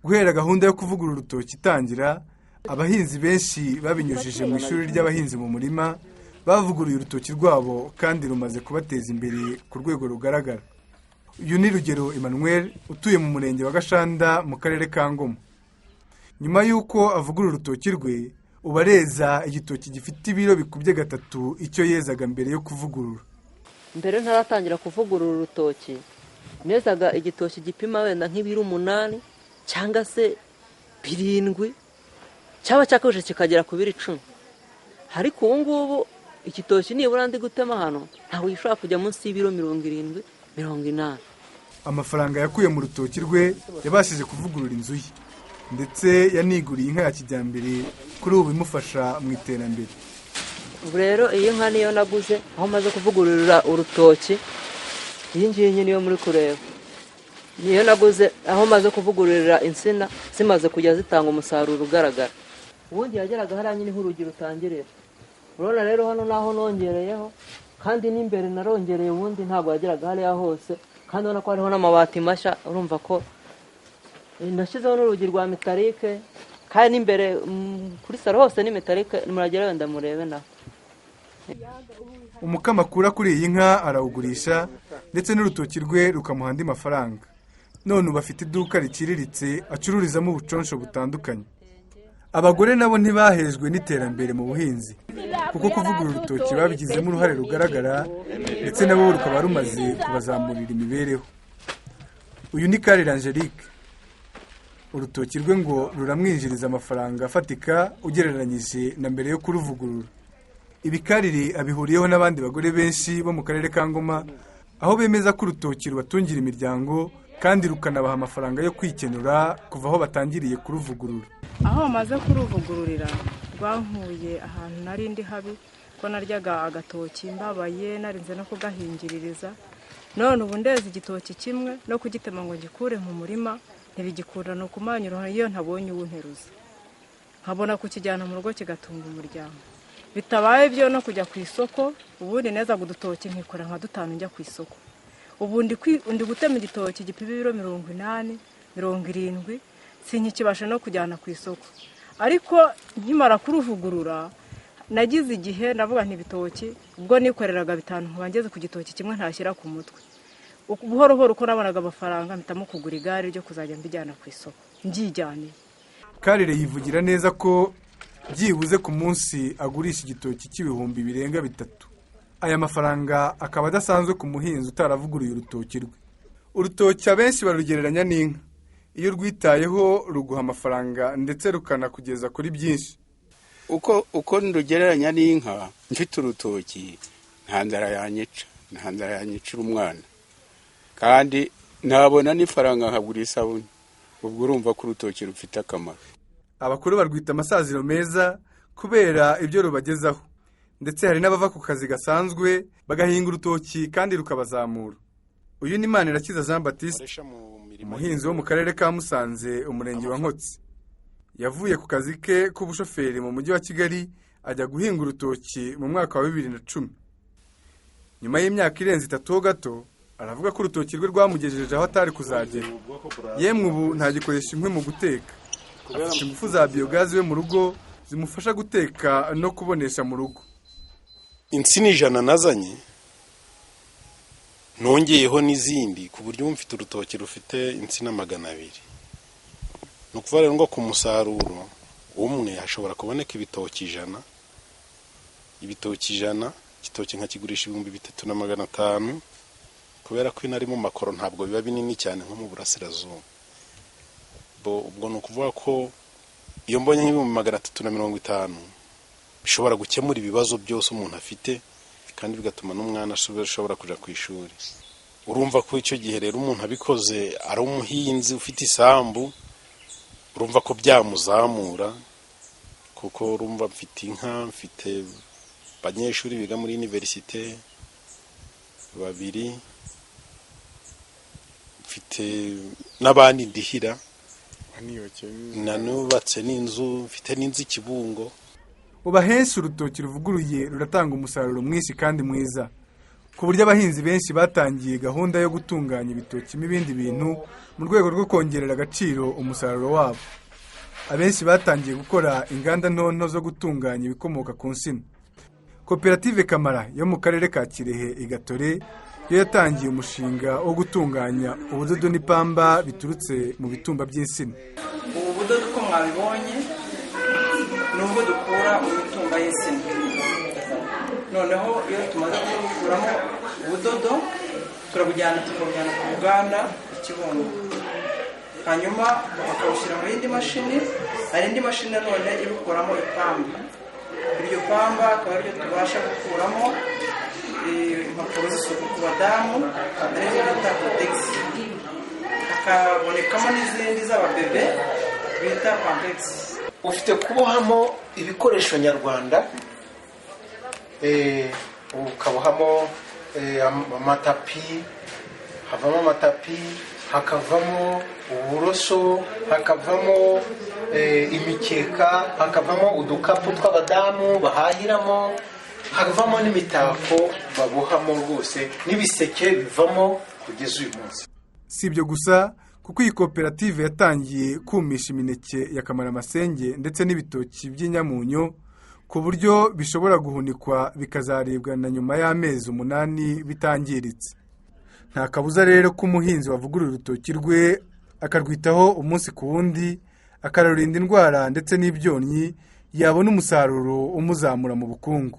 Guhera gahunda yo kuvugurura urutoki itangira, abahinzi benshi babinyujije mu ishuri ry'abahinzi mu murima bavuguruye urutoki rwabo kandi rumaze kubateza imbere ku rwego rugaragara. Uyu ni Rugero Emmanuel utuye mu murenge wa Gashanda mu karere ka Ngoma. Nyuma y'uko avugurura urutoki rwe, ubu areza igitoki gifite ibiro bikubye gatatu icyo yezaga mbere yo kuvugurura. Mbere ntaratangira kuvugurura urutoki, nezaga igitoki gipima wenda nk'ibiro 8 cyangwa se 7, cyaba cyakabije kikagera ku biro 10. Ariko ubu ngubu igitoki nibura ndi gutema hano ntabwo gishobora kujya munsi y'ibiro 70, 80. Amafaranga yakuye mu rutoki rwe yabashije kuvugurura inzu ye, ndetse yaniguriye inka ya kijyambere kuri ubu imufasha mu iterambere. Ubu rero iyi nka niyo naguze aho maze kuvugurura urutoki, iyi ngiyi niyo muri kureba, niyo naguze aho maze kuvugururira insina zimaze kujya zitanga umusaruro ugaragara. Ubundi yageraga hariya nyine urugi rutangirira. Urabona rero hano naho nongereyeho, kandi n'imbere narongereye, ubundi ntabwo yageraga hariya hose, kandi ubona ko hariho n'amabati mashya. Urumva ko nashyizeho n'urugi rwa metalike, kandi n'imbere kuri salo hose ni metalike, muragera wenda murebe naho. Umukamo akura kuri iyi nka arawugurisha, ndetse n'urutoki rwe rukamuha andi mafaranga. None ubu afite iduka riciriritse acururizamo ubuconsho butandukanye. Abagore nabo ntibahejwe n'iterambere mu buhinzi, kuko kuvugurura urutoki babigizemo uruhare rugaragara, ndetse nabo rukaba rumaze kubazamurira imibereho. Uyu ni Karire Angelique. Urutoki rwe ngo ruramwinjiriza amafaranga afatika ugereranyije na mbere yo kuruvugurura. Ibi Karire abihuriyeho n'abandi bagore benshi bo mu karere ka Ngoma, aho bemeza ko urutoki rubatungira imiryango kandi rukanabaha amafaranga yo kwikenura kuva aho batangiriye kuruvugurura. Aho bamaze kuruvugururira rwankuye ahantu nari ndi habi, ko naryaga agatoki mbabaye, narinze no kugahingiririza. None ubu ndeza igitoki kimwe no kugitema ngo ngikure mu murima ntibigikunda, no kumanyura iyo ntabonye uwunteruza, nkabona kukijyana mu rugo kigatunga umuryango. Bitabaye byo no kujya ku isoko, ubundi nezaga udutoki nkikora nka 5 njya ku isoko. Ubu ndi gutema igitoki gipima ibiro 80, 70, sinkikibasha no kujyana ku isoko. Ariko nkimara kuruvugurura nagize igihe ndavuga nti ibitoki ubwo nikoreraga 5 nkaba ngeze ku gitoki kimwe ntashyira ku mutwe. Buhoro buhoro uko nabonaga amafaranga mpitamo kugura igare ryo kuzajya mbijyana ku isoko mbyijyaniye. Karire yivugira neza ko byibuze ku munsi agurisha igitoki cy'ibihumbi birenga 3. Aya mafaranga akaba adasanzwe ku muhinzi utaravuguruye urutoki rwe. Urutoki abenshi barugereranya n'inka, iyo rwitayeho ruguha amafaranga ndetse rukanakugeza kuri byinshi. Uko nrugereranya n'inka, mfite urutoki nta nzara yanyica, nta nzara yanyicira umwana, kandi nabona n'ifaranga nkagura isabune. Ubwo urumva ko urutoki rufite akamaro. Abakuru barwita amasaziro meza kubera ibyo rubagezaho, ndetse hari n'abava ku kazi gasanzwe bagahinga urutoki kandi rukabazamura. Uyu ni Manirakiza Jean Baptiste, umuhinzi wo mu karere ka Musanze, umurenge wa Nkotsi. Yavuye ku kazi ke k'ubushoferi mu mujyi wa Kigali ajya guhinga urutoki mu mwaka wa 2010. Nyuma y'imyaka irenze 3 ho gato, aravuga ko urutoki rwe rwamugejeje aho atari kuzagera. Yemwe ubu ntagikoresha inkwi mu guteka, afite ingufu za biyogazi we mu rugo zimufasha guteka no kubonesha mu rugo. Insina 100 nazanye nongeyeho n'izindi, ku buryo mfite urutoki rufite insina 200. Ni ukuvuga rero ngo ku musaruro umwe hashobora kuboneka ibitoki 100, ibitoki 100, igitoki nkakigurisha 3500, kubera ko inari mu makoro ntabwo biba binini cyane nko mu burasirazuba. Ubwo ni ukuvuga ko iyo mbonye nk'ibihumbi 350 bishobora gukemura ibibazo byose umuntu afite, kandi bigatuma n'umwana ashobora kujya ku ishuri. Urumva ko icyo gihe rero umuntu abikoze ari umuhinzi ufite isambu, urumva ko byamuzamura, kuko urumva mfite inka, mfite abanyeshuri biga muri universite 2, mfite n'abandi ndihira, nanubatse n'inzu, mfite n'inzu Kibungo. Ubu ahenshi urutoki ruvuguruye ruratanga umusaruro mwinshi kandi mwiza. Ku buryo abahinzi benshi batangiye gahunda yo gutunganya ibitoki n'ibindi bintu mu rwego rwo kongerera agaciro umusaruro wabo. Abenshi batangiye gukora inganda nto nto zo gutunganya ibikomoka ku nsina. Koperative Kamara yo mu karere ka Kirehe i Gatore yo yatangiye umushinga wo gutunganya ubudodo n'ipamba biturutse mu bitumba by'insina. Ubu budodo uko mwabibonye ni ubwo dukura mu mitumba y'insina. Noneho iyo tumaze kubukuramo ubudodo, turabujyana, tukabujyana ku ruganda i Kibungo, hanyuma bakabushyira mu yindi mashini. Hari indi mashini nanone ibukuramo ipamba. Iryo pamba akaba ariryo tubasha gukuramo impapuro z'isuku ku badamu, arizo bita Kotegisi, hakabonekamo n'izindi z'ababebe bita Pampegisi. Ufite kubohamo ibikoresho nyarwanda, ukabohamo amatapi, havamo amatapi, hakavamo uburoso, hakavamo imikeka, hakavamo udukapu tw'abadamu bahahiramo, hakavamo n'imitako babohamo rwose, n'ibiseke bivamo kugeza uyu munsi. Si ibyo gusa, kuko iyi koperative yatangiye kumisha imineke ya kamaramasenge ndetse n'ibitoki by'inyamunyo, ku buryo bishobora guhunikwa bikazaribwa na nyuma y'amezi 8 bitangiritse. Nta kabuza rero ko umuhinzi wavugurura urutoki rwe, akarwitaho umunsi ku wundi, akarurinda indwara ndetse n'ibyonnyi, yabona umusaruro umuzamura mu bukungu.